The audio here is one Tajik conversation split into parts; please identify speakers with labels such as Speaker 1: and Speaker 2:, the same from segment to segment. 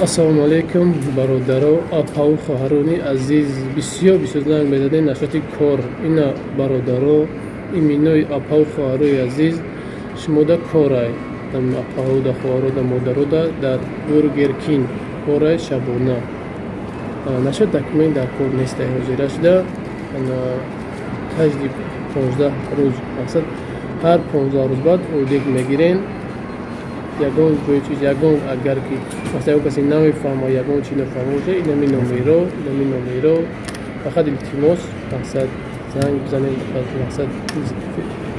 Speaker 1: Ассалому алайкум, бародаро, апаву хоҳарони азиз. Бисёр бисёр занг мезадем насоти кор. Ина, бародаро, иминои апаву хоҳарои азиз, шумода корай, апаҳода, хоҳарода, модарода дар Бургер Кинг корай шабона. Насчёт документ дар кор нестай. Ҳозира шуда каждый 15 рӯз, мақсад, ҳар 15 рӯз баъд ойлик мегирен. Ягон ҷои чиз, ягон агар ки масалан ягон касе намефаҳма, ягон чи нафаҳма боша, инами номеро, инами номеро фақат, илтимос, мақсад, занг бизанед, мақсад,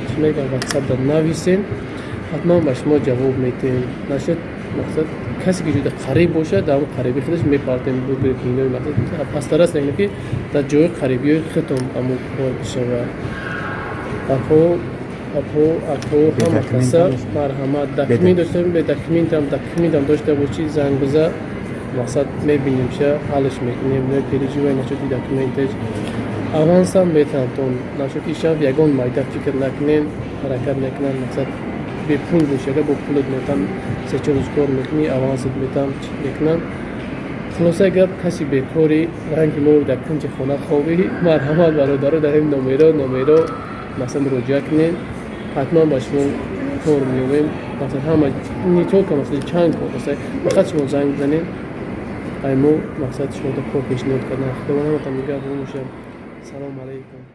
Speaker 1: чӣ мегӯям, Ватсапда нависен, ҳатман ба шумо ҷавоб медиҳем. Нашуд, мақсад, касе ки ҷода қариб бошад, дар он қариби худаш мепартем. Бургер Кингои, мақсад, пастар аст, ки дар ҷои қарибиҳои худтон ҳамон кор бишавад. Апо, апо, ако, ҳама каса марҳамат. Документ дошта, документам, документам дошта бошӣ, занг биза, мақсад, мебинем ша, ҳаллш мекунем, не переживай насчёти документаш. Авансам метавонтон. Насчёти ишам ягон майда фикр накунем, ҳаракат мекунам. Мақсад, бепул бошӣ, агар бо пулат метам, 3-4 рӯз кор мекунӣ, авансат метам, мекунам. Хулосаи гап, каси бекори ранги мо дар кунҷи хона хобӣ, марҳамат, бародаро, дар ин номеро, масалан, муроҷиат кунед, ҳатман ба шумо кор меёбем. Масалан, ҳама, не только, масалан, чанд кор аст, фақат шумо занг бизанед, ай мо, мақсад, шумода кор пешниҳод кардан. Худованд ҳаматон нигаҳбон бошад. Салому алайкум.